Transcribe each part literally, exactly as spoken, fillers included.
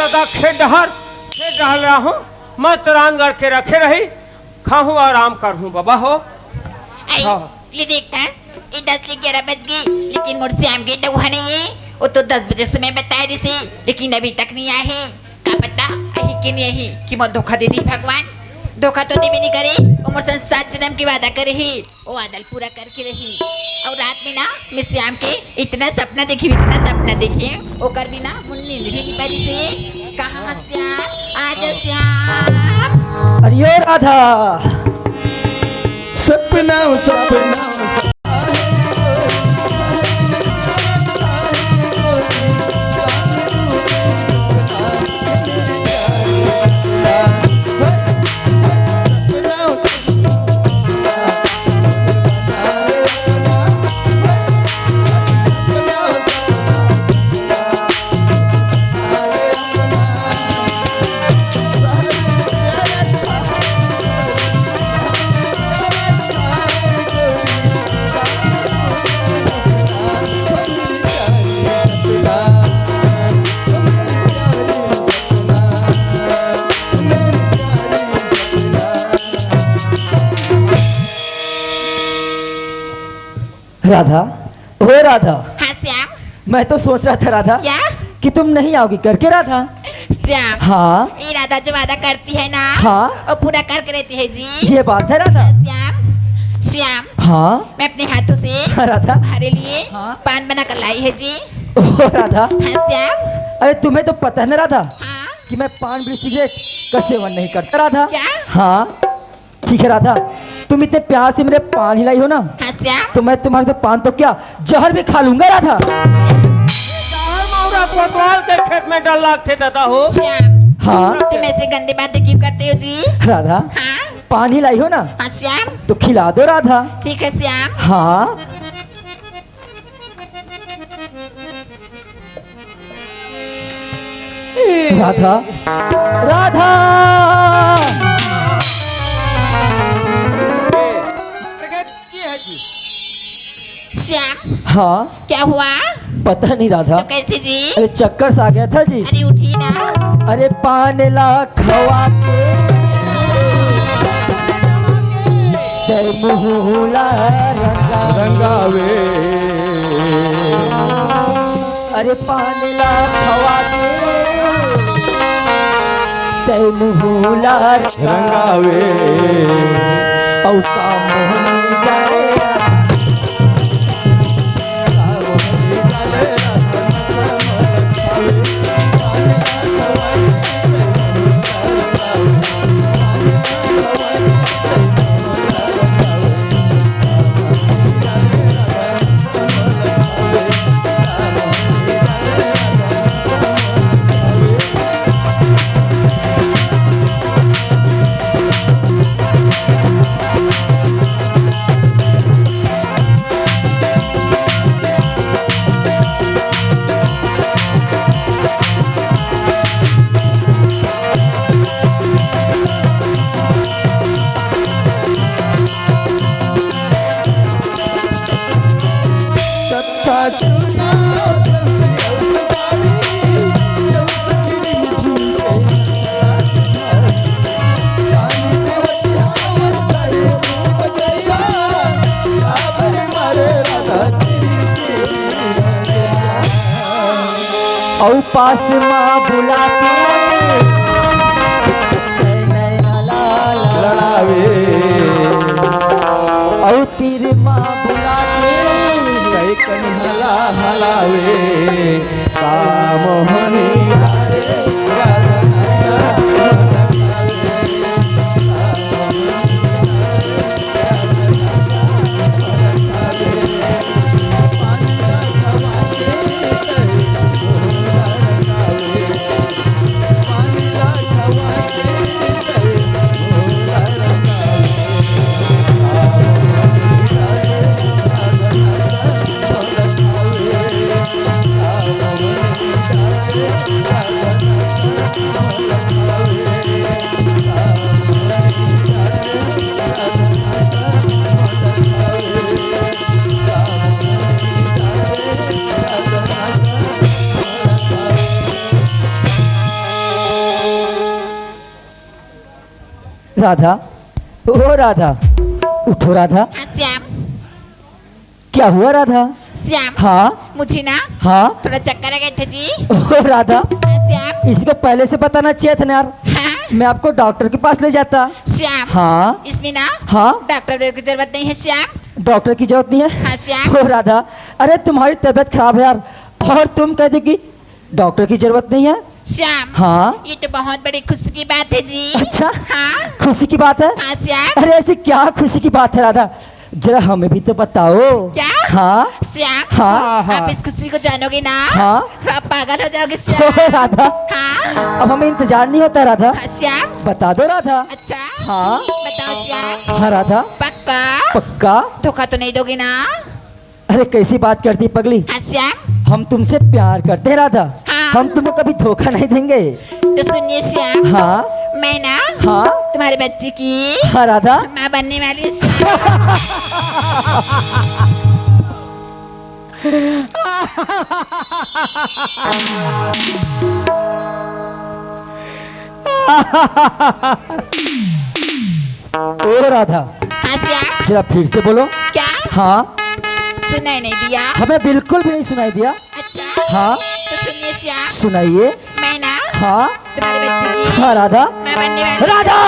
का खेत डहर, खेत डहर रहो, मत रांगड़ के रखे रही, खाहूँ आराम करहूँ बबा हो। आई, हाँ। ले देखथस, ये दस ले ग्यारह बज गई, लेकिन मोर श्याम के डउहा नहीं है। वो तो दस बजे समय बताए दिसे, लेकिन अभी तक नहीं आए है। का पता, अही के नहीं अही कि मोर धोखा दे दी भगवान। धोखा तो देबे नहीं करे, वो मोर संग सात जन्म के वादा करे ही, वो वादा पूरा करके रही। और रात में ना, मैं श्याम के इतना सपना देखी, इतना सपना देखी, ओकर बिना मुन नींद भी नहीं पड़ी से। कहाँ श्याम? आजा श्याम। अरे ओ राधा, सपना, सपना। राधा, ओ राधा। हाँ श्याम। मैं तो सोच रहा था राधा, क्या? कि तुम नहीं आओगी करके राधा। श्याम। हाँ। ये राधा जो वादा करती है ना, हाँ। वो पूरा करके रहती है जी। ये बात है राधा। श्याम, श्याम। हाँ। मैं अपने हाथों से हाँ, राधा। तुम्हारे लिए हाँ। पान बना कर लाई है जी। ओ राधा। हाँ श्याम। अरे तुम्हें तो पता है ना राधा हाँ। कि मैं पान बीड़ी सिगरेट का सेवन नहीं करता राधा। क्या? हाँ। ठीक है राधा, तुम इतने प्यार से मेरे पान हिलाई हो ना, हाँ श्याम। तो मैं तुम्हारे साथ पान तो क्या, जहर भी खा लूंगा राधा। जहर मौरा कोतवाल के खेत में डर लागथे दादा हो। श्याम, हाँ। तुम ऐसे गंदी बातें क्यों करते हो जी? राधा, हाँ। पान हिलाई हो ना, हाँ श्याम। तो खिला दो राधा। ठीक है श्याम। हाँ। राधा, राधा। श्याम, हाँ। क्या हुआ? पता नहीं राधा। तो कैसे जी? अरे चक्कर सा आ गया था जी। अरे उठी ना। अरे पान ला खवा के जय मुहूला रंगावे। अरे पान ला खवा के जय मुहूला रंगावे। औ का मोहन जाए। अउ पास मा बुला के लड़ावे। अउ तीर मा बुला के कई कनिहा ला हलावे। काम होनी राधा, ओ राधा, उठो राधा। हाँ श्याम। क्या हुआ राधा? श्याम। हाँ। मुझे ना हाँ। थोड़ा चक्कर आ गए थे जी। ओ राधा, हाँ श्याम। इसको पहले से बताना चाहिए था ना यार। हाँ। मैं आपको डॉक्टर के पास ले जाता। श्याम। हाँ। इसमें ना हाँ। डॉक्टर की जरूरत नहीं है श्याम। डॉक्टर की जरूरत नहीं है? हाँ श्याम। ओ राधा, अरे तुम्हारी तबीयत खराब है यार, और तुम कह दे कि डॉक्टर की जरूरत नहीं है। श्याम। हाँ। ये तो बहुत बड़ी खुशी की बात है जी। अच्छा। हाँ। खुशी की बात है? हाँ श्याम। अरे ऐसी क्या खुशी की बात है राधा, जरा हमें भी तो बताओ। क्या? हाँ। श्याम। हाँ। आप इस खुशी को जानोगे ना, हाँ। तो आप पागल हो जाओगे श्याम। राधा। हाँ। अब हमें इंतजार नहीं होता राधा। हाँ श्याम। बता दो राधा। अच्छा। हाँ। बताओ श्याम। हाँ राधा। पक्का? पक्का। धोखा तो नहीं दोगे ना? अरे कैसी बात करती पगली। हाँ श्याम। हम तुमसे प्यार करते हैं राधा। हाँ। हम तुमको कभी धोखा नहीं देंगे। तो सुनिए श्याम। हाँ। मैं ना हाँ। तुम्हारे बच्चे की हाँ राधा। माँ बनने वाली हूँ श्याम। ओ राधा, हाँ श्याम। जरा फिर से बोलो। क्या? हाँ। सुनाई नहीं दिया? हमें बिल्कुल भी नहीं सुनाई दिया। अच्छा। हाँ। तो सुनिए श्याम। सुनाइए। मैं ना हाँ। तुम्हारे बच्चे की हाँ राधा। माँ बनने वाली। राधा।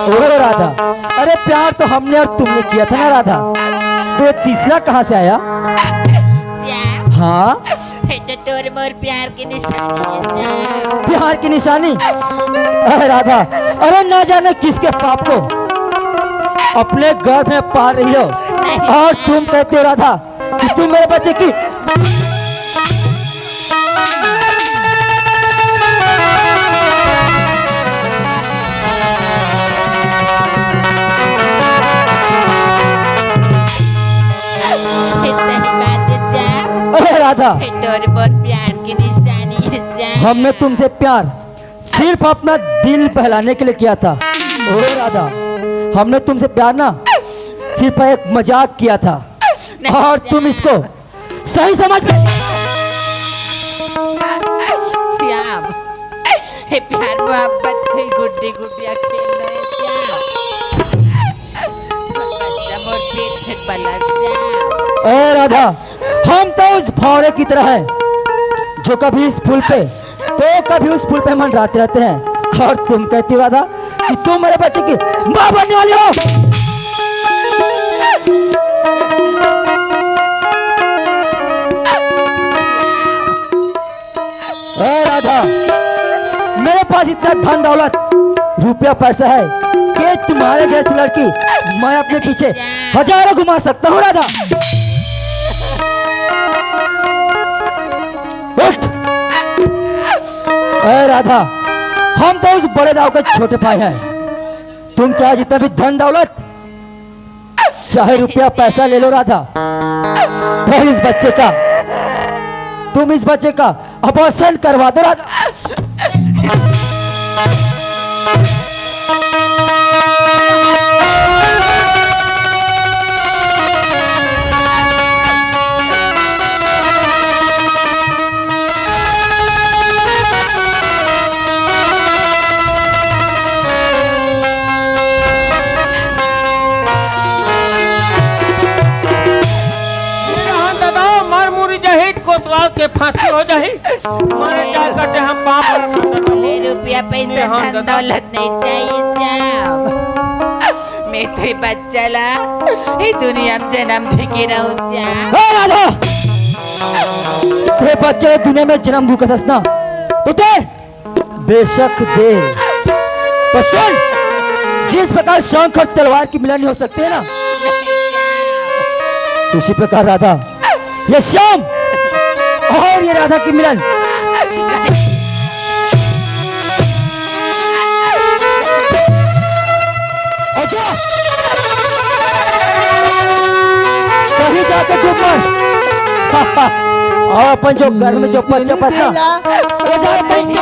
ओ राधा, अरे प्यार तो हमने और तुमने किया था ना राधा, तो ये तीसरा कहाँ से आया? श्याम। हाँ। ये तो तोर मोर प्यार की निशानी है श्याम। प्यार की निशानी? अरे राधा, अरे ना जाने किसके पाप को अपने गर्भ में पाल रही हो, नहीं। और तुम कहते हो राधा कि तुम मेरे बच्चे की सही बात है श्याम। अरे राधा, ये तोर मोर प्यार की निशानी है श्याम। हमने तुमसे प्यार सिर्फ अपना दिल बहलाने के लिए किया था। ओ राधा, हमने तुमसे प्यार ना सिर्फ एक मजाक किया था, नहीं और तुम श्याम। इसको सही समझ में श्याम, हे प्यार मोहब्बत कोई गुड्डी गुडिया खेल रहे श्याम। बच्चा मोर पेट में पला श्याम। ए राधा, हम तो उस भौरे की तरह हैं जो कभी इस पुल पे तो कभी उस पुल पे मंडराते रहते हैं, और तुम कहती हो राधा कि तुम मेरे बच्चे की माँ बनने वाली हो। ए राधा, मेरे पास इतना धन दौलत, रुपया पैसा है कि तुम्हारे जैसी लड़की मैं अपने पीछे हजारों घुमा सकता हूँ राधा। उठ। ए राधा, हम तो उस बड़े दाव के छोटे भाई हैं। तुम चाहे जितना भी धन दौलत, चाहे रुपया पैसा ले लो राधा, पर इस बच्चे का, तुम इस बच्चे का अबॉर्शन करवा दो राधा। कहाँ दादा, मर मुरी जाही, कोतवाल के फांसी हो जाही। मारे जाए कटे हम पाप वाला मर्डर बाबू। बोले, रुपया पैसा निहान धन दादा। दौलत नहीं चाहिए श्याम। मैं तो ये बच्चा ला ये दुनिया में जन्म दे के रहूं श्याम। ए राधा, ये बच्चा ये दुनिया में जन्म दू कहत हस ना, तो दे, बेशक दे। पर सुन, जिस प्रकार शंख और तलवार की मिलन हो सकती है ना, उसी प्रकार राधा, ये श्याम और ये राधा की मिलन। अच्छा, कहीं जाके डूब मत। और अपन जो घर में जो बच्चा पत्ता, वो जाए कहीं।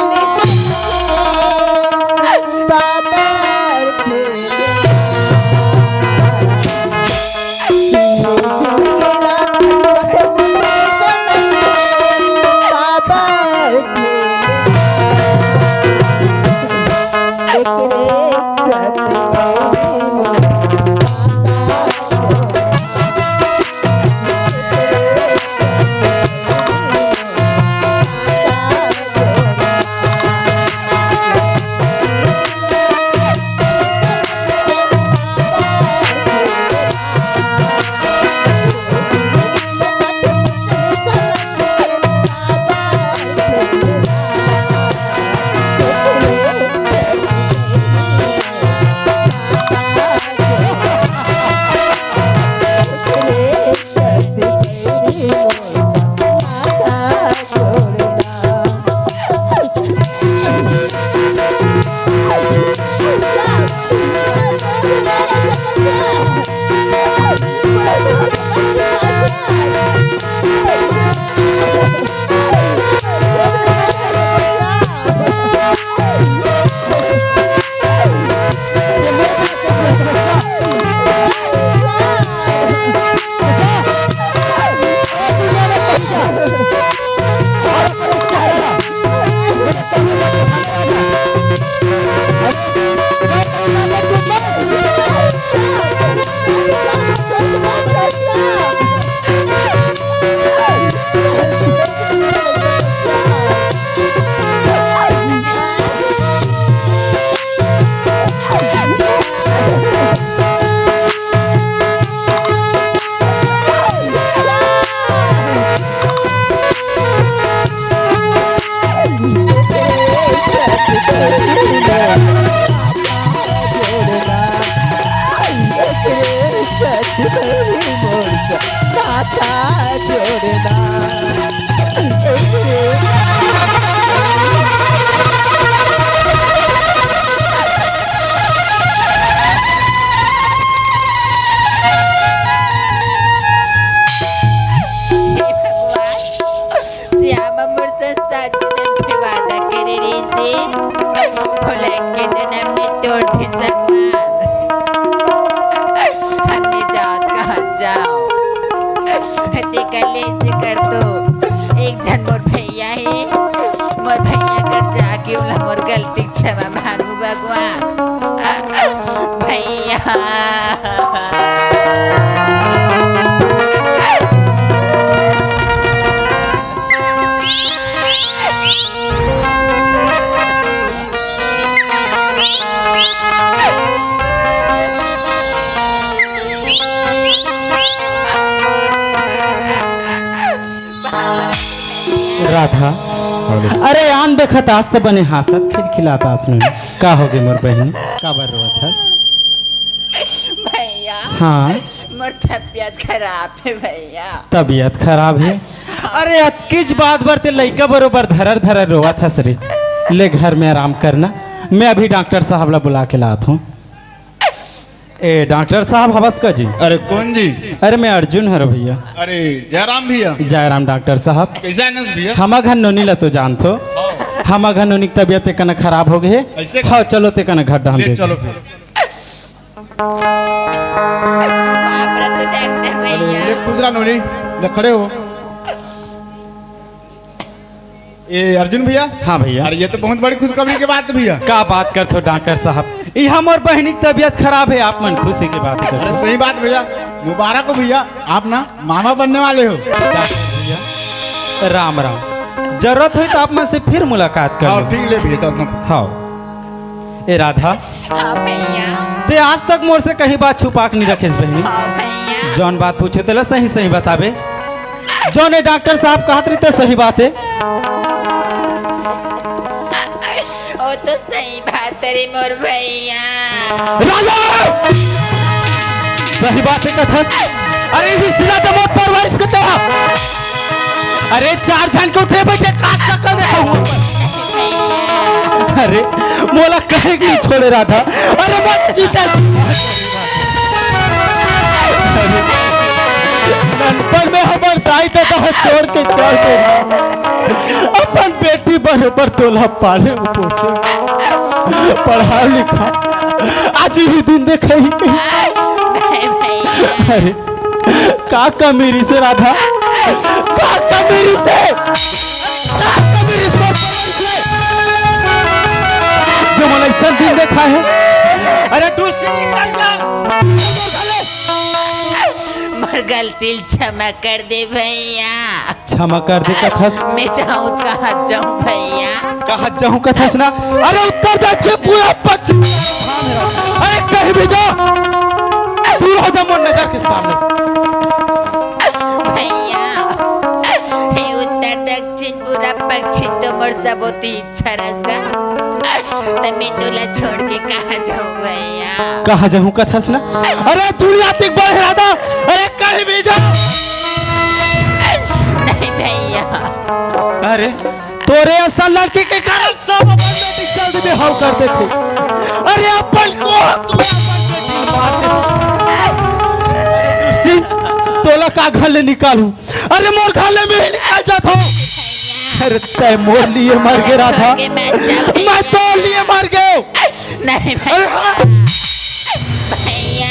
श्याम मोर संग सात जनम के वादा करे रहिसे, ओला एके जनम में तोड़ दिस भगवान। अब मैं जात कहाँ जाओ, तेकर ले से कर तो एक झन मोर भैया हे, मोर भैया कर जाके ओला मोर गलती के क्षमा मांगू भगवान। भैया। राधा, अरे आन देखत आज त बने हाँसत खिलखिलात आस नोनी। का होगे मोर बहिनी? काबर रोवत हस? भैया, हाँ। मोर तबियत खराब हे भैया। तबियत खराब हे? अरे अतकीच बात बर ते लइका बरोबर धरर धरर रोवत हस रे। ले घर में आराम करना, मैं अभी डॉक्टर साहब ला बुला के लात हूँ। ए डॉक्टर साहब, हवस का जी? अरे कौन जी? अरे मैं अर्जुन हरो भैया। अरे जयराम भैया। जयराम डॉक्टर साहब। कैसा है नस भैया? हमर घर नोनी ला तो जानथो। हमर घर नोनी के तबियत एकन खराब हो गए हे। ऐसे? हाँ, चलो ते कन घर डाल ले दे। चलो फिर। बाप रे, तू डॉक्टर भैया। अरे, ले खुश रहा नोनी, ले खड़े हो। ए अर्जुन भैया। हाँ भैया। अरे ये तो बहुत बड़ी खुशखबरी के बात है भैया। का बात करथो डॉक्टर साहब? इहाँ मोर बहिनी के तबियत खराब हे, आप मन खुशी के बात करथो। अरे सही बात भैया, मुबारक हो भैया, आप ना मामा बनने वाले हो। डॉक्टर भैया, राम राम। जरूरत होई तो आप मन से फिर मुलाकात कर हाँ, लो। ठीक ले भैया, चल तुम। हाँ। ए राधा, हाँ भैया। ते आज तक मोर से कहीं बात छुपा के नहीं रखेस बहिनी। हाँ भैया। जौन बात पूछे तेला सही सही बताबे। जौन ए डॉक्टर साहब कहत रहिते सही बात हे। ओ तो सही बात रे मोर भैया। राधा! सही बात हे कथस। अरे इही सिला दे मोर परवरिश के तेहा। अरे चार झन के उठे बैठे का सकल देखा हुआ। अरे मोला कहे के नहीं छोड़े राधा। अरे मोर पिता जी। अरे, ननपन में हमर दाई ददा छोड़ के चल दे। अपन बेटी बरोबर तोला पाले पोसे, पढ़ा लिखा, आज ही दिन देखे ही कहीं। नहीं भैया। अरे, का कमी रहिसे राधा? का कमी रहिसे? का कमी रहिसे? जो मन ऐसा दिन देखा है। अरे दुष्ट निकल जा। मोर गलती ल क्षमा कर दे भैया। क्षमा कर दे कथस। मैं जाऊँ कहाँ जाऊँ भैया? कहाँ जाऊँ कथस ना? अरे उत्तर दक्षिण पूरा पश्चिम। अरे कहीं भी जा, दूर हो जा मोर नजर के सामने से। भैया, हे उत्तर दक्षिण पूरा पश्चिम तो मोर सबोती इच्छा रस गा। त मैं तोला छोड़ के कहाँ जाऊँ भैया? कहाँ जाऊँ कथस ना? अरे दुनिया तक बढ़ रहा था। अरे कहीं भी जा। नहीं भैया। अरे तोरे असन लड़की के कारण सब अपन बेटी जल्दी में हाव कर देथे। अरे अपन को तू अपन बेटी मार दे। दुष्टी, तोला का घर ले निकालू? अरे मोर घर ले मैं निकल जात हूँ। अरे तय मोर लिए मर गे राधा, छोड़ के मत जा भैया। मैं तो लिए मर गए। नहीं भैया। अरे हाँ। भैया।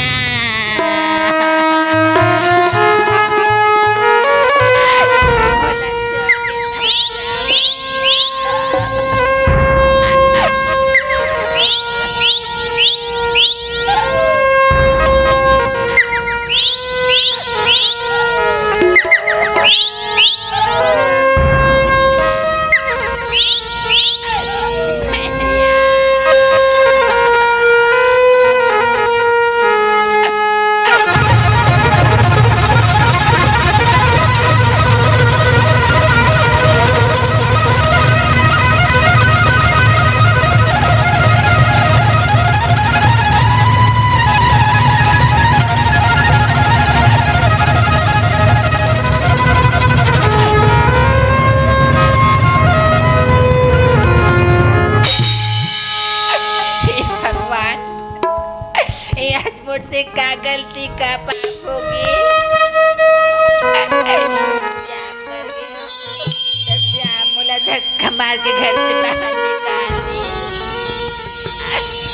घर से बाहर निकाल दी।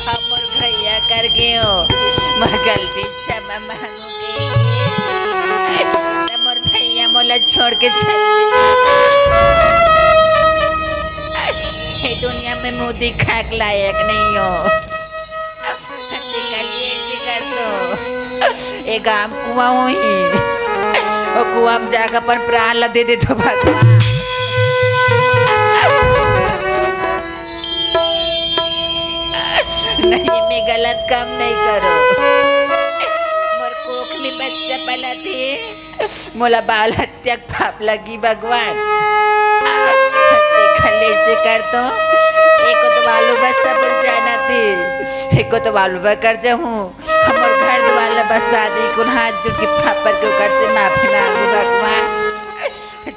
अब मोर भैया कर गे हो, मैं गलती क्षमा मांगू गे। त मोर भैया मोला छोड़ के चल दे। ये दुनिया में मुंह दिखाए के लायक नहीं हो। ऐसे कर दो। ए गांव कुआं होही, ओ कुआं में जाके अपन प्राण ला दे दे तो भगवान। नहीं, मैं गलत काम नहीं करो। मोर कोख में बच्चा पला थे, मोला बाल हत्या के पाप लगी भगवान। देखा ले से कर तो, एको तो बालू बस सब जाना थे, एको तो बालू बस कर जाऊं। हमर घर दुआर ला बसा दे, कुल हाथ जोड़ के पाप कर के ओकर से माफी मांगू भगवान।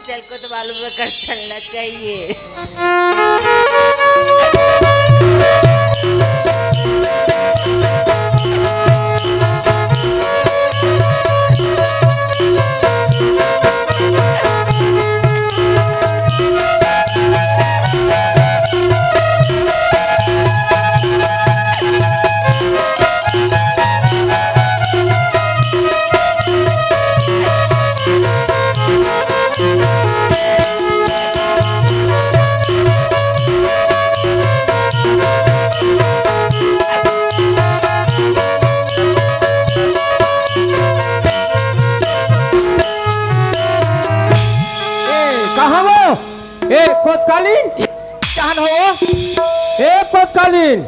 चल को तो बालू बस कर चलना चाहिए। ए, कहाँ वो? ए, कोतकालीन? कहाँ हो? ए, कोतकालीन?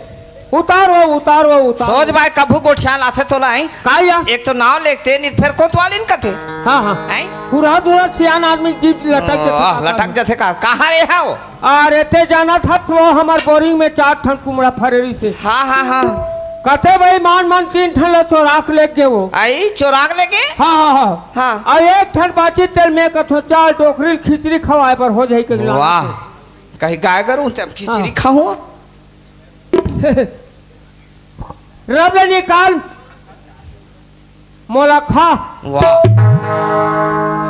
उतार वो, उतार वो, उतार। सोच भाई, कभू गोठियान आथे तोला, हैं? का या? एक तो नाव लेते, नहीं फेर कोतवालीन कथे। हाँ, हाँ। हैं? पूरा दूरा सियान आदमी जीभ लटक ओ, जाथे, लटक जाथे का? कहाँ रे हव? अरे ते जानत हस वो हमर बोरिंग में चार ठन कुमड़ा फरे रहिसे। हाँ, हाँ, हाँ। कथे भाई मान मान तीन ठन ला चोराक लेगे वो। आई चोराक लेगे? हाँ, हाँ, हाँ। हाँ। अउ एक ठन बाची तेल में कथो चार डोकरी ल खिचड़ी खवाए बर हो जाई के लाना वाह। हे। कहीं गाय गरू ते अब खिचड़ी हाँ। खाहूँ। रब ले निकाल, मोला खा। वाह।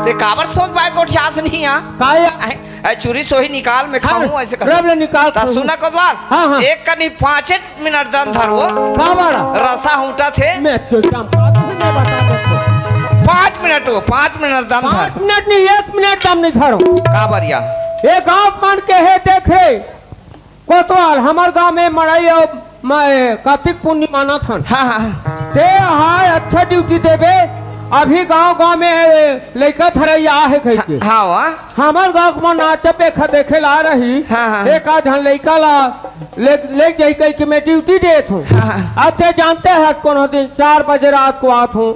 ते काबर सोच पाए गोठियास नहीं आ? का या? ऐ, ऐ चूरी सोही निकाल, मैं खाहूँ, हाँ, ऐसे कर। रब ले निकाल, ता खाहूँ। सुना कोतवाल, हाँ, हाँ। एक कनी पाँचे मिनट दम धर वो। काबर? रसा हूटा थे। मैं तो एकदम बात नहीं बता सकता। पाँच मिनट वो, पाँच मिनट दम धर। पाँच मिनट नहीं, एक मिनट दम नहीं धरो। काबर या? ये गाँव मन के हे, देख रे। कोतवाल, हमर गांव में मड़ई अउ म-, ए, कार्तिक पुन्नी मानत हन। हाँ, हाँ। ते हाय अच्छा ड्यूटी देबे, अभी गांव गांव में, ए, लइका धरई आ हे कहिके। हाँ, हाँ, वाह। हमर गांव के मन नाचा पेखा देखे ला रही, हाँ, हाँ। एक आध झन लइका ला ले, ले जाई कहिके मैं ड्यूटी देत हूँ। हाँ, हाँ। अब ते जानते हैं कोनो दिन चार बजे रात को आत हूँ,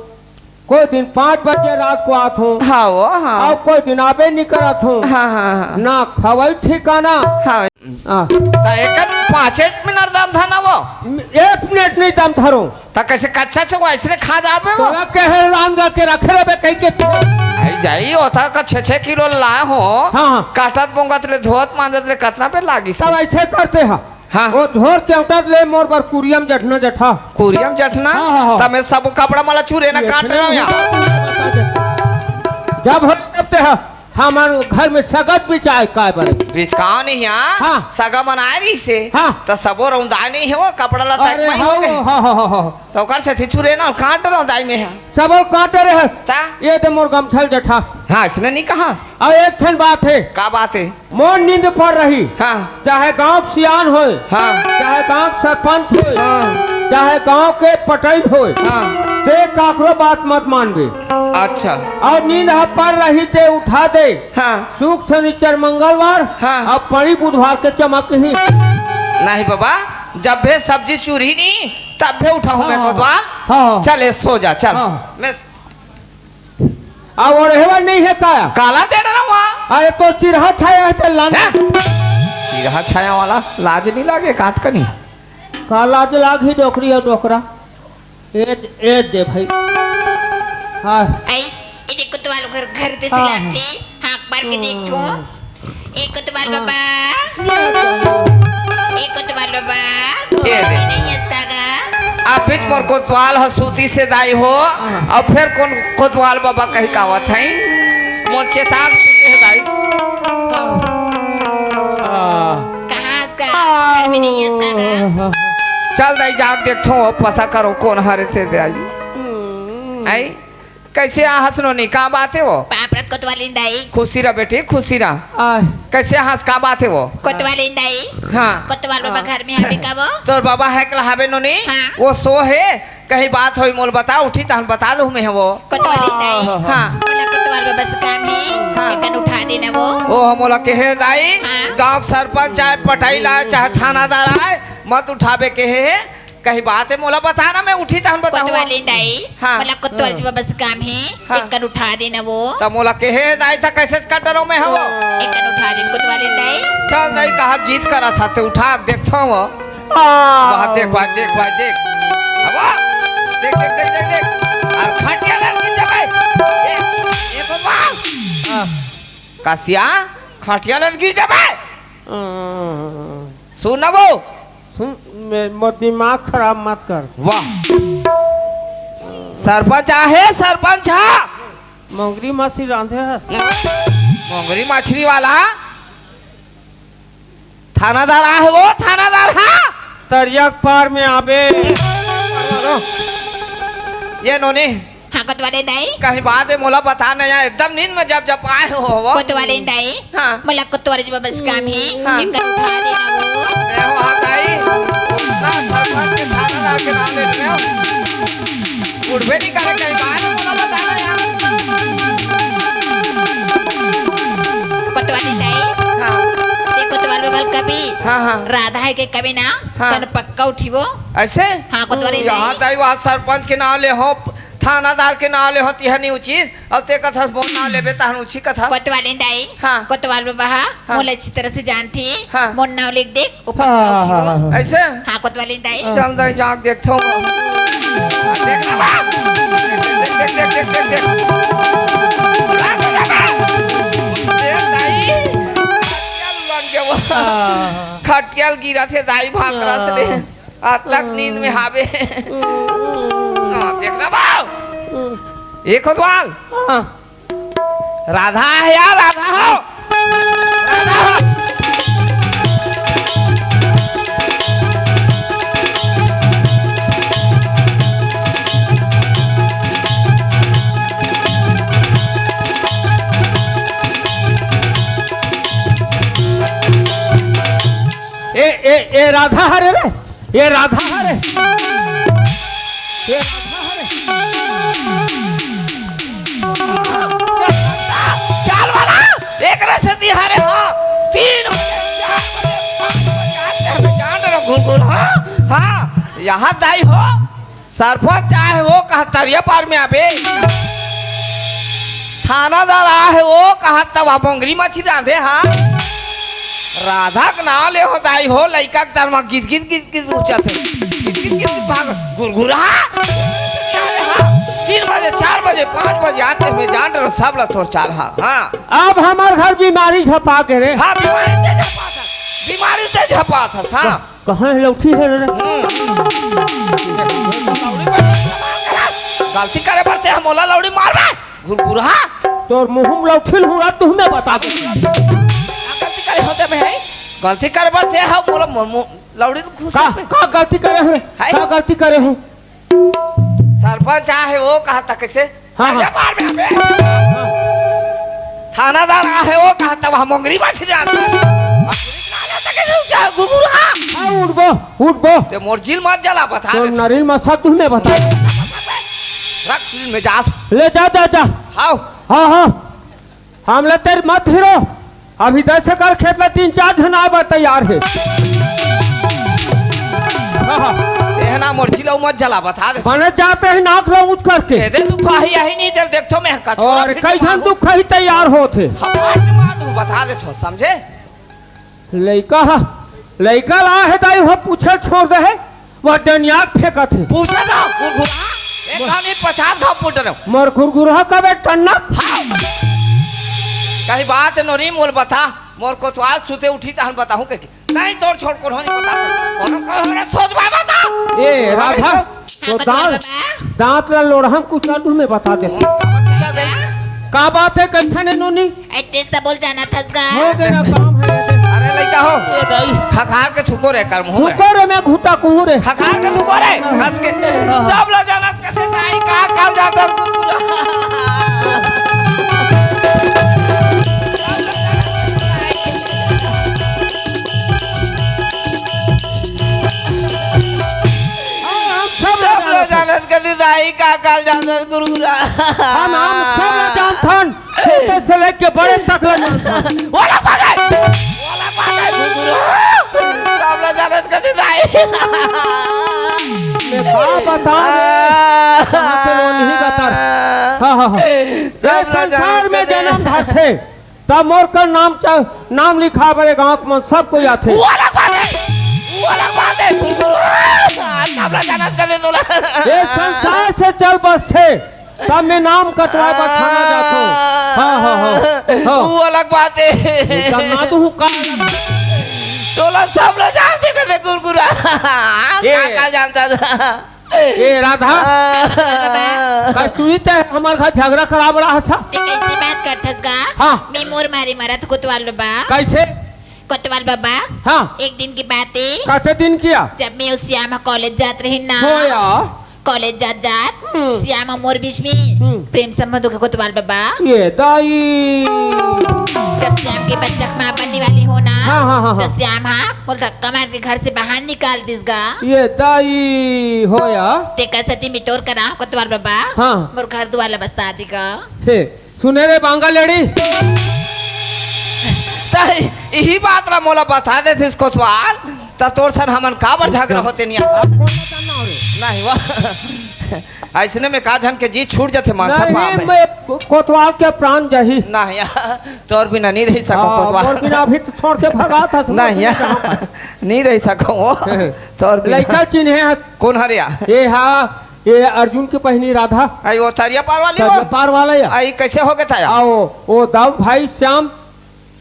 कोई दिन पाँच बजे रात को आत हूँ। हाँ वो, हाँ। अउ कोई दिन आबे नहीं करत हूँ। हाँ, हाँ, हाँ। ना खवई ठिकाना। हाँ। हाँ। त एकर पाँचे मिनट दम धर ना वो। एक मिनट नहीं दम धरो। त कैसे कच्चा से वो ऐसे खा जाबे वो? तोरा कहे रांध के रखे रहबे कहीं के। आई जाई, ओथा का छः छः किलो ला हो। हाँ, हाँ। काटत बोंगत ले, धोत मांजत ले, कतना बेर लागिस। तब ऐसे करते हैं। हाँ। वो झोर के उठत ले मोर बर कुरियम जठना जठा। कुरियम जठना? हाँ, हाँ, हाँ। तमे सब कपड़ा मला चूरे ना ये काट फिर रहा हूँ यार। जब हो सकते हैं, हमारे घर में सगत बिचाए काय बरे। बिचकाव नहीं यार। हाँ। सगा मनाए रही से। हाँ। तो सबो रौंदाए नहीं है वो, कपड़ा लता अरे एक हाँ, हो गए। हाँ, हाँ, हाँ, हाँ। तो ओकर से थी चूरे ना काट रहा हूँ दाई में है। सबो काट रहे हैं। ता? ये तो मोर गमछल जठा। हाँ, इसने नहीं कहा। अब एक ठन बात है। का बात है? मोर नींद पर रही, हाँ। चाहे गांव के सियान होय, हाँ। चाहे गांव के सरपंच होय, हाँ। चाहे गांव के पटैल होय, हाँ। ते काकरो बात मत मानबे। अच्छा। अउ नींद ह पर रही ते उठा दे। हाँ। शुक, शनिचर, मंगलवार, हाँ। अउ पड़ी बुधवार के चमक ही। नहीं बाबा, जब भी सब्जी चूरही नहीं, तब भी उठाहूँ मैं हाँ। कोतवाल। हाँ। चले सो जा, चल। हाँ। मैं अब ओढ़ेवा नहीं है का? काला दे रहा हुआ। अरे तो चिरहा छाया है तो लान। हैं? चिरहा छाया वाला लाज नहीं लागे कात कनी। का लाज लाग ही डोकरी और डोकरा। ए, ए दे भाई। हाँ। आई, ये देखो तो वालों घर, घर दे हाँ। सिलाते, हाँक मार के देख तू। ए कोतवाल बाबा, ए कोतवाल बाबा, ए दे। नहीं है इसका गा। आप बीच मोर कोतवाल ह सूती से दाई हो, हाँ। अब फिर कौन कोतवाल बाबा कही कावत है? मोर चेताक सूते है दाई। हाँ। का नहीं है इसका का? चल दाई, जाके देखथों, पता करो कोन हरे ते दाई। आई, कैसे आहस नोनी, का बात हे वो? पाँव परत कोतवालीन दाई। खुशी रह बेटी, खुशी रह। आय। कैसे आहस, का बात हे वो? कोतवालीन दाई। हाँ। कोतवाल बाबा घर में हवे का वो? तोर बाबा हे कला हवे नोनी? हाँ। वो सो हे, कहीं बात होई मोला बता, उठी तहन बता दूँ मैं वो। कोतवालीन दाई। हाँ। मोला कोतवाल बाबा से काम हे, हाँ। एकन उठा देना वो। ओ, मोला कहे दाई, हाँ। गाँव के सरपंच चाहे पटाही ला, चाहे थानादार आए, मत उठाबे कहे हे। कहीं बात हे, मोला बता ना, मैं उठी तहन बताहूँ। कोतवालीन दाई, हाँ। मोला कोतवाल बाबा से काम हे, हाँ। एकन उठा देना वो। त मोला कहे दाई त कैसे कर डरो मैं हवो? एकन उठा देना कोतवालीन दाई। चल दाई, कहा जीत करा था ते उठा देखथों वो। आ। वाह, देख भाई, देख भाई, देख। अब आ। देख, देख, देख, देख, देख। अउ खटिया लग गिर जाबे। ए, ए बाबा। आ। कसिया, खटिया लग गिर जाबे। आ। सुन ना वो। सुन, मैं, मोर दिमाग खराब मत कर। वाह। सरपंच आहे, सरपंच हा। मोंगरी मछरी रांधे हस। मोंगरी मछरी वाला थानादार आहे वो, थानादार हा। तरिया के पार में आबे। ये नोनी। हाँ, कोतवालीन दाई। कहीं बात हे, मोला बता नया, एकदम नींद में जब जब आए हो, हो। कोतवालीन दाई। हाँ। मोला कोतवाल बाबा से काम हे, हाँ। एकन उठा देना वो। ए हो, हाँ, दाई। ना, सरपंच के थानादार के नाम ले रहे हो। उठबे नहीं करे, कहीं बात हे, मोला बता नया। कोतवालीन दाई। हाँ। ते कोतवाल बाबा कभी हाँ, हाँ। राधा हे के कभी ना, हाँ। तन पक्का उठी वो। ऐसे? हाँ, कोतवालीन दाई। यहाँ दाई, वहाँ सरपंच के नाम ले हो, थानादार के नाम ले हो, तिहा नहीं उचिस, अब ते कथस मोर नाम लेबे, तहन उची कथा। कोतवालीन दाई, हाँ। कोतवाल बाबा हा, हाँ। मोला अच्छी तरह से जानथे, हाँ। मोर नाम लिख दे, वो पक्का हाँ, उठी हाँ, वो। हाँ, हाँ। ऐसे? हाँ, कोतवालीन दाई। चल दाई, जाके देखथों। देख ना बा। देख, देख, देख, देख, देख। देख दाई। खटिया लग गया वो। हाँ। खटिया ल गिरा थे दाई भाखरा से। हाँ। आज तक नींद में हावे। हाँ, देखना बाऊ। एक हो द्वाल। हाँ। राधा हे यार, राधा हो। राधा हो। ए, ए, ए, राधा हरे रे। ये राधा हरे। ये राधा हरे। चल, चल वाला, एक रस दी हरे हो। तीन बजे, चार बजे, पाँच बजे, आते हैं, जान रहो, घुर, घुर, हाँ, हाँ, यहाँ दाई हो। सरपंच आहे वो कहा तरिया पार में आबे। थानादार आहे वो कहा तब मोंगरी मछरी रांधे हा। राधा के नाम ले हो दाई हो, लइका के तर मा गिद गिद गिद गिद उचत हे। गिद गिद गिद गिद भाग गुरगुरा। तीन बजे, चार बजे, पाँच बजे आते हुए जान रहो सब ला तोर चाल हा। हाँ। अब हमार घर बीमारी झपा के रे। हाँ, बीमारी ते झपा था। बीमारी ते झपा था, हाँ। कहाँ हे लौठी हे रे? गलती करे बर ते मोला लौड़ी मारबे, गुरगुरहा। तोर मुंह में लौठी लहुरा, तू हमें बता दे। गलती करे होते में है, गलती करे बर ते हा मोला मु-, मु-, लौड़ी घुस का, का गलती करे हूँ? का गलती करे हूँ? सरपंच आहे वो कहा था कैसे? हाँ, हाँ। थानादार आहे वो कहा था वहाँ मोंगरी मछरी रांधे। हाँ, उठबो, उठबो। ते मोर जिल मत जला, बता तो दे। नरिल मसा तू में बता। रख, में जा। ले जा, जा, जा। हाव। हाँ, हाँ। हमला तेर मत फिरो। अभी दस एकड़ खेत ला तीन चार झन आए बर तैयार हे। हाँ, हाँ। एहना मोर जिला मत जला, बता दे। बने जाते ही नाक ला ऊँच करके। एदे दुख आही, आही नहीं, जब देखथो मैं कचोरा और फिर कैसन मारू। दुख आही तैयार होत हे। हमार के मार दूँ, बता दे तो, समझे? लइका हा, लइका ला हे दाई, वो पूछे छोड़ दे हे। वो डनिया के फेंकत हे। पूछे ना, गुरगुरा। एक घाव नहीं, पचास घाव पूछ रहे हो। मोर गुरगुरा कबे टन्ना? हाँ। कहीं बात नोनी मोल बता, मोर कोतवाल सुते उठी तहन बताहूँ के। नहीं तोर छोड़ कोनो नहीं बता। कोनो कोनो रे सोच बाय बता। ए, राधा, तो दांत, दांत ला लोढ़ा कुचल दूँ मैं बता दे। का बात हे, कैसन हे नोनी? ए, तेज से बोल जाना थस गा। हो गया काम है। अरे कहो। ए दाई। खखार के थूको रे, कर मुंह में। थूको रे, मैं घुटा कहूँ रे। खखार के थूको रे, हंस के। सब ला जानत कथे दाई, का काल जात हस गुरगुरा। सब ला जानत कथे दाई, का काल जात हस गुरगुरा। हम, हम सब ला जानथन। छोटे से लेके बड़े तक ला जानथन। ओला बात हे। ओला बात हे, गुरु। सब ला जानत कथे दाई। मैं का बताऊं? कहाँ पे वो नहीं बता। हाँ, हाँ, हाँ। ये संसार में जन्म धरथे, तब मोर कर नाम च-, नाम लिखा बरे गांव के मन सब कोई आथे। वो अलग बात है, वो अलग बात है, गुरु। सब ला जानत कथे तोला। ये संसार से चल बसथे। तब मैं नाम कटवाए बर थाना जाथों। हाँ, हाँ, हाँ, हाँ। वो अलग बात है। तब ना तो हूँ का। तोला सब ला जानथे कथे गुरगुरा। ए। का, का जानता था? ए राधा। कस्तूरी ते हमर घर झगड़ा कराब रहा था। ते कैसी बात करथस गा? हाँ। मैं मोर मारी मरत कोतवाल बाबा। कैसे? कोतवाल बाबा। हाँ। एक दिन की बात है। कैसे दिन किया? जब मैं उस श्याम कॉलेज जात रही ना। हो या। कॉलेज जात जात हम्म। श्याम अउ मोर बीच में हम्म। प्रेम संबंध होगे कोतवाल बाबा। ये दाई। जब श्याम के बच्चा के माँ बनने वाली हो ना, हाँ, हाँ, हाँ, तो हाँ। श्याम हा मोला धक्का मार के घर से बाहर निकाल दिस गा। ये दाई हो या। तेकर सेती मैं तोर करा कोतवाल बाबा। हाँ। मोर घर दुआर ला बसा दे गा। हे। सुने रे बांगा लेड़ी। तै इही बात ला मोला बता देतिस कोतवाल, त तोर सन हमन काबर झगड़ा होते नहीं। अब कौन बताना हो रे? नहीं, वाह। अइसने में का झन के जी छूट जाथे, मानसा नहीं, पाप है। मैं कोतवाल के प्राण जाही। नहीं, तोर बिना नहीं रह सको हाँ, कोतवाल। तोर बिना अभी तो छोड़ के भगा था तू, नहीं, तू यार। कहाँ पर? नहीं रह सको वो। तोर बिना। लइका चिन्हे हस? कौन हरे या? ये हाँ, ये अर्जुन के बहिनी राधा। आई वो तरिया पार वाली तरिया हो? पार वाला या। आई कैसे हो गया था या? आओ, वो दाऊ भाई श्याम।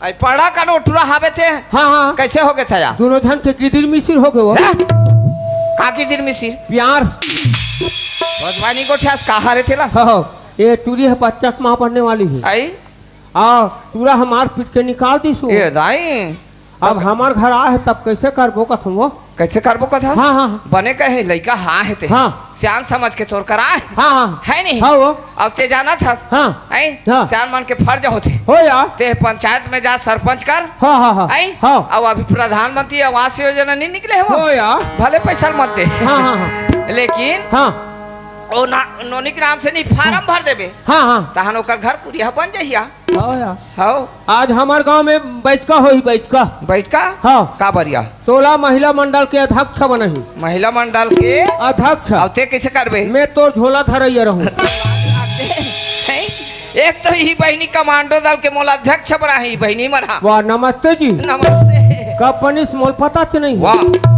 आई पड़ा का नोटुरा हावे थे? हाँ, हाँ। कैसे हो गया था या? दोनों झन के गिदिर मिसिर हो गए वो। हैं? का गिदिर मिसिर? प्यार। भगवानी को ठ्यास कहा रे थेला? हाँ, हाँ। ये टूरी है बच्चा के माँ बनने वाली है। आई? आ, टूरा हमार पीट के निकाल दी सु। ये दाई। अब तब हमार घर आ है, तब कैसे करबो कथम वो? कैसे करबो कथस? हाँ, हाँ, हाँ। बने कहे, लइका हाँ है ते। हाँ। सियान समझ के तोर करा है। हाँ, हाँ। है नहीं? हाँ, वो। अब ते जानत हस। हाँ। हैं? हाँ। सियान मन के फर्ज होथे। हो या। ते पंचायत में जा, सरपंच कर। हाँ, हाँ, हाँ। हैं? हाँ। अब अभी प्रधानमंत्री आवास योजना नहीं निकले हो? हो या। भले पैसा मत दे। हाँ, हाँ, हाँ। लेकिन हाँ। ओ ना, नोनी के नाम से नहीं, फार्म भर देबे। हाँ, हाँ। तहन ओकर घर कुरिया बन जहिया। हाँ यार। हाँ। आज हमार गांव में बैठका होही, बैठका। बैठका? हाँ। का बरिया? तोला महिला मंडल के अध्यक्ष बनही। महिला मंडल के? अध्यक्ष। अब ते कैसे करबे? मैं तोर झोला धरैया रहूं। हैं? एक तो ही बहिनी कमांडो दल के मोला अध्यक्ष बनाही बहिनी मन हा। वाह, नमस्ते जी। नमस्ते। कब बनिस मोल पता च नहीं। वाह।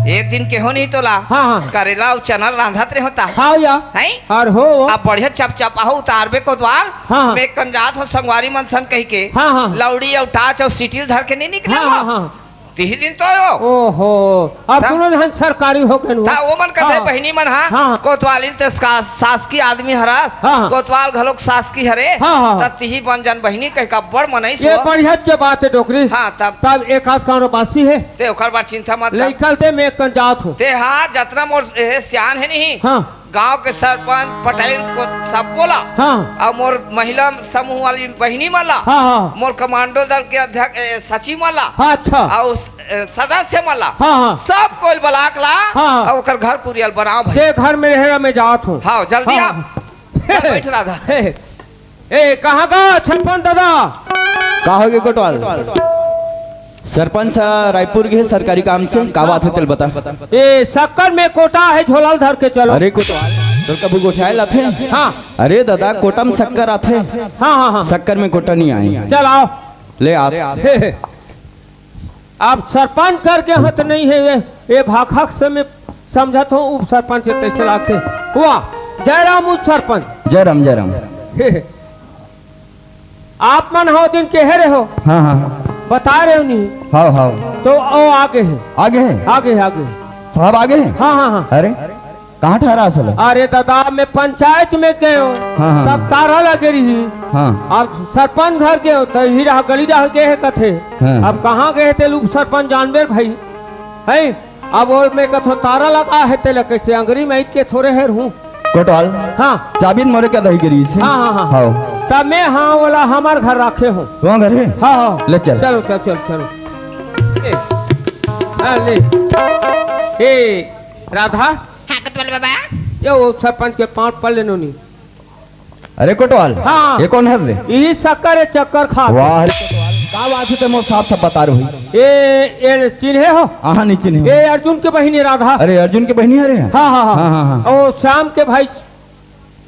एक दिन केहो नहीं तोला। हाँ, हाँ। करेला अउ चना रांधत रहे होता। हाँ या। हैं? अरे हो। अब बढ़िया चपचप आहो उतारबे कोतवाल। हाँ, हाँ। मैं कंजात हो संगवारी मन सन कही के। हाँ, हाँ। लौड़ी अउ टाच अउ सिटिल धर के नहीं निकले हाँ, हो। हाँ, हाँ। तिही दिन तो आयो। ओहो। अब ता? दोनों जन सरकारी हो गए ता वो मन कहते हाँ। बहिनी मन हाँ। हाँ। कोतवालिन ते सा-, शासकीय आदमी हरस। हाँ, हाँ। कोतवाल घलोक शासकीय हरे। हाँ, हाँ, हाँ। ता तिही बन जन बहिनी कह का बड़ मनई ये सुआ। बढ़िया के बात है डोकरी। हाँ, तब? तब एक आध कान बासी है। ते ओकर बार चिंता मत कर। लइका दे मैं कंजात हो। ते हाँ, जतना मोर ए, सियान है नहीं। हाँ। गांव के सरपंच, पटेल को सब बोला। हाँ। अउ मोर महिला समूह वाली बहिनी मन ला। हाँ, हाँ। मोर कमांडो दल के अध्यक्ष, ए, सचिव मन ला। हाँ, अच्छा। अउ स-, ए, सदस्य मन ला। हाँ, हाँ। सब कोई बलाक ला। हाँ, हाँ। अउ ओकर घर कुरियल बनाओ भाई। जे घर में रहे, मैं जात हूँ। हाँ, जल्दी हाँ, आ। हाँ। चल, बैठ राधा। हे, हे। ए, कहाँ का सरपंच दादा? का होगे कोटवाल? सरपंच ह रायपुर गे हे सरकारी काम से, का बात हे तेल बता। ए, सक्कर में कोटा हे, झोला ल धर के चलो। अरे कोटवाल, तोर कभू गोठियाए ल आथे? हाँ। अरे दादा, कोटा में सक्कर आथे। हाँ, हाँ, हाँ। सक्कर में कोटा नहीं आए। चल आओ। ले आ। हे, हे। आप सरपंच करके हत नहीं है ये, ये भाखा से मैं समझत हूँ उप सरपंच के तैसे लागथे। वाह, जय राम उप सरपंच। जय राम, जय राम। हे, हे। आप मन हो दिन के हे रहे हो? हाँ, हाँ, हाँ। बता रहे हो नहीं? हाँ, हाँ। तो ओ आगे है। आगे है? आगे है, आगे है। साहब आगे हैं? हाँ, हाँ, हाँ। अरे? कहाँ ठहरास हला? अरे दादा, मैं पंचायत में गयो, हाँ, हाँ। तब तारा लगे रही। हाँ। अब सरपंच घर गयो, तो ही रहा, गली रह गए है कथे। हाँ। अब कहाँ गए थे लोग सरपंच जानबे भाई, है? अब वो मैं कथो तारा लगा है, तेला कैसे अंगरी में ईट के थोड़े हेर हूँ। कोटवाल। हाँ। चाबी मोरे का रही गिरी से। हाँ, हाँ, हाँ। हाँ। तब मैं, हाँ, वाला हमार घर रखे हूँ। वहाँ घर है? हाँ, हाँ। ले चल। चलो, चल, चल, चलो। ए, हाँ, ले। ए, राधा। हाँ, कोतवाल बाबा। ये वो सरपंच के पाँव पड़ लेनो नी। अरे कोटवाल, हाँ। ये कौन है रे? यही शक्कर है, चक्कर खा। वाह रे कोटवाल, का बात है, ते मोर साफ साफ बता रहे हो। ये, ये चिन्हे हो? हाँ, नहीं चिन्हे हो। ये अर्जुन के बहिनी राधा। अरे अर्जुन के बहिनी हरे? हाँ, हाँ, हाँ। हाँ, हाँ, हाँ। ओ श्याम के भाई,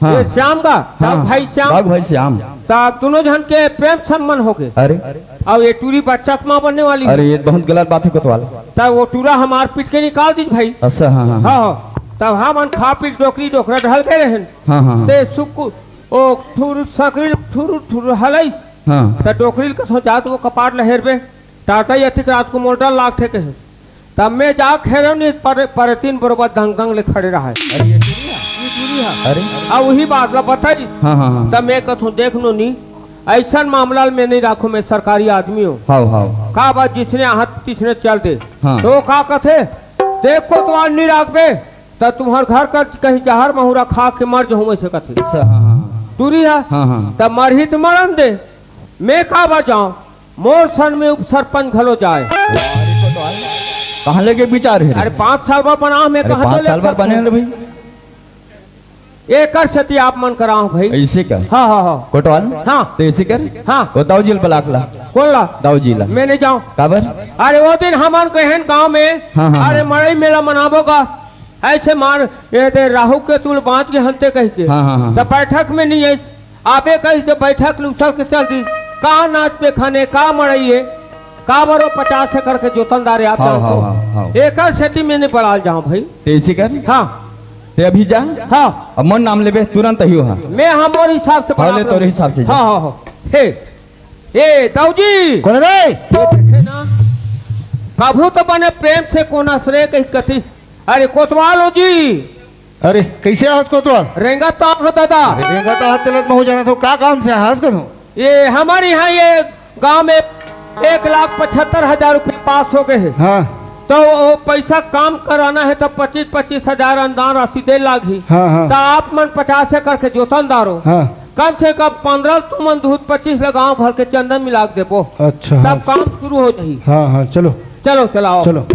हाँ। ये श्याम का, हाँ, भाई श्याम। बाग भाई श्याम। तब दोनों जन के प्रेम संबंध हो गए। अरे। अब ये टूरी बच्चा के माँ बनने वाली है। अरे ये बहुत गलत बात है कोतवाल। तब वो टूरा हमार पीट के निकाल दीज भाई। अच्छा, हाँ, हाँ, हाँ। हाँ, हाँ। तब हमन खा पी के डोकरी डोकरा ढल गए रहन। हाँ, हाँ, हाँ। ते सुकु, ओ, ठुर, सकरी, ठुर, ठुर हलई। हाँ। त डोकरी ल कथो जात वो कपाट ल हेरबे। टाटा यथिक रात को मोटर लागथे कहे। तब मैं जा खेरो नी पर, परतीन बरोबर दंग दंग ले खड़े रहा है। अरे ये टूरी है? ये टूरी है। अरे। अब वही बात ला बताई। हाँ, हाँ, हाँ। तब मैं कथो देख नो नी, ऐसा मामला में नहीं राखो, मैं सरकारी आदमी हूँ। हाँ, हाँ। का बात जिसने आहत तिसने चल दे। हाँ। तो का कथे, देख कोतवाल नहीं राखबे, त तुम्हार घर कर कहीं जहर महुरा खा के मर जाऊं, ऐसे कथे। अच्छा, हाँ, हाँ, हाँ। टूरी है? हाँ, हाँ। त मरही त मरन दे, मैं काबर जाऊं, मोर सन में उपसरपंच घलो जाए। कहाँ लेके विचार है? अरे पाँच साल बर बना, मैं अरे कहाँ पाँच तो साल बर लेकर बने हूँ। हैं भाई। एकर सेती आप मन कराओ भाई। ऐसे का? हाँ, हाँ, हाँ। कोटवाल? हाँ। तो ऐसे कर? हाँ। वो दाऊ जी ला बलाक ला। कौन ला? दाऊ जी ला। मैं नहीं जाऊँ। काबर? अरे वो दिन हमन कहेन गाँव में, हाँ, हाँ, अरे हाँ। मड़ई मेला मनाबो का, ऐसे मार, ये दे राहु के तुल बाँच के हंते कह के। हाँ, हाँ, हाँ, तो हाँ। बैठक में नहीं है, आबे कही तो बैठक लूसल के चल दी। का नाच पे खाने, का मड़ई है, का बरो पचास एकड़ के जोतनदार है आप हाँ, जानत हाँ, हो। हाँ, हाँ। एकर सेती में नहीं बलाल जाऊँ भाई। ते ऐसे कर? हाँ। ते अभी जा। हाँ। अब मोर नाम लेबे, तुरंत ही हो। हाँ। मैं हाँ मोर हिसाब से हाँ, बना ले, तोरे हिसाब से जा। हाँ, हाँ, हाँ। हे, ए, दाऊ जी। कौन रे? ये देखे ना, कभू तो बने प्रेम से कोना सरे कही कथी। अरे, कोतवाल हो जी। अरे, कैसे आहस कोतवाल? रेंगत तो आहूँ दादा। अरे, रेंगत आहस तेला त महूँ जानत हूँ, का काम से आहस कथो? ये हमारे यहाँ ये गांव में एक लाख पचहत्तर हजार रुपये पास हो गए हैं। हाँ। तो वो पैसा काम कराना है तो पच्चीस पच्चीस हजार अनुदान राशि दे लागही। हाँ, हाँ। तो आप मन पचास एकड़ के जोतनदार हो। हाँ। कम से कम पन्द्रह तुमन दूध पच्चीस ल गांव भर के चंदन मिला के देबो। अच्छा, तब हाँ। काम शुरू हो जाही। हाँ, हाँ, चलो। चलो, चलाओ। चलो।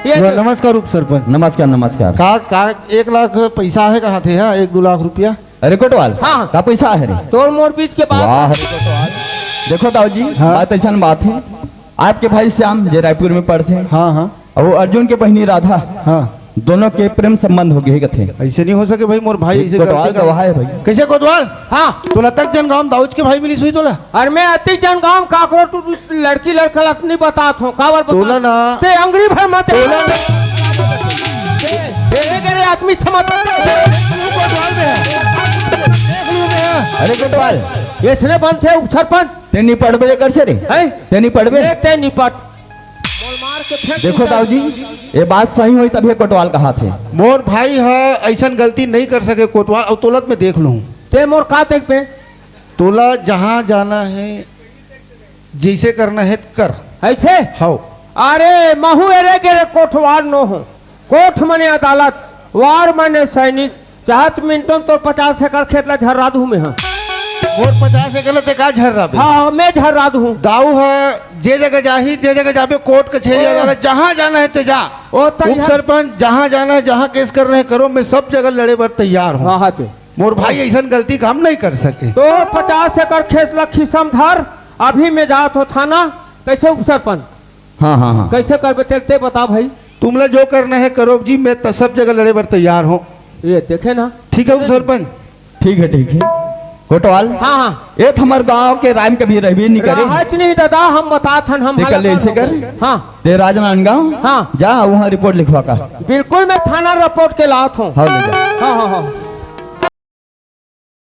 ये वाह, चलो। नमस्कार उप सरपंच। नमस्कार, नमस्कार। का, का एक लाख पैसा है कहाँ थे, हाँ? एक दो लाख रुपया? अरे कोटवाल, हाँ। का पैसा है रे? तोर मोर बीच के बात। वाह रे कोटवाल। देखो दाऊ जी, हाँ। बात ऐसा बात है, आपके भाई श्याम जे रायपुर में पढ़थे, हाँ, हाँ। और वो अर्जुन के बहिनी राधा, हाँ। दोनों के प्रेम संबंध हो गए कथे। ऐसे नहीं हो सके भाई, मोर भाई ये ऐसे कोतवाल गलती कर गवाह है भाई। कैसे कोतवाल? हाँ। तोला तक जन गांव दाऊज के भाई मिली सुई तोला? अरे मैं अतिक जन गांव काकरो टू लड़की लड़का लस नहीं बतात हूँ, काबर बतात? तोला ना। ते अंगरी भर मत। तोला ना। ए, ए, ए, करे आदमी समझ। अरे कोतवाल, इसने बनथे उपसरपंच। ते निपटबे कर से रे? हैं? ते निपटबे? ये ते निपट। बोल मार के फेंक देखो दे। दाऊ जी, ये बात सही होई तभी कोटवाल कहाथे। मोर भाई ह ऐसन गलती नहीं कर सके कोतवाल, और तोलत में देख लूँ। ते मोर का देखबे? तोला जहाँ जाना है, जैसे करना है कर। ऐसे? हव। अरे महू एरे गेरे कोटवाल नो हो। कोर्ट मने अदालत, वार मने सैनिक, चाहत मिनटों तोर पचास एकड़ खेत ला झर्रा दूँ मैं, हाँ। मोर पचास एकड़ ला ते का झर्रा बे? हाँ, मैं झर्रा दूँ। दाऊ ह जे जगह जाही, जे जगह जाबे, कोर्ट कचहरी ओ। अदालत, जहाँ जाना है ते जा। ओ, तैयार। उप सरपंच, जहाँ जाना है, जहाँ केस करना है करो, मैं सब जगह लड़े बर तैयार हूँ। हाँ, हाँ, ते। मोर भाई ऐसन गलती काम नहीं कर सके। तो पचास एकड़ खेत ला खिसम धर, अभी मैं जात हो थाना, कैसे उप सरपंच? हाँ, हाँ, हाँ। कैसे करबे तेल ते बता भाई। तुमला जो करना है करो जी, मैं त सब जगह लड़े बर तैयार हूँ। ये देखे ना। ठीक है उप सरपंच। ठीक है, ठीक है। कोटवाल। हाँ, हाँ। ये तो हमार गांव के राम कभी रहबे नहीं करे। राहत नहीं दादा, हम बतात हन, हम ते कर ले हालत ऐसे कर। हाँ। ते राजनांदगांव हाँ। जा, वहाँ रिपोर्ट लिखवा का। बिल्कुल, मैं थाना रिपोर्ट के लात हूँ। हाँ, ले जा। हाँ, हाँ, हाँ।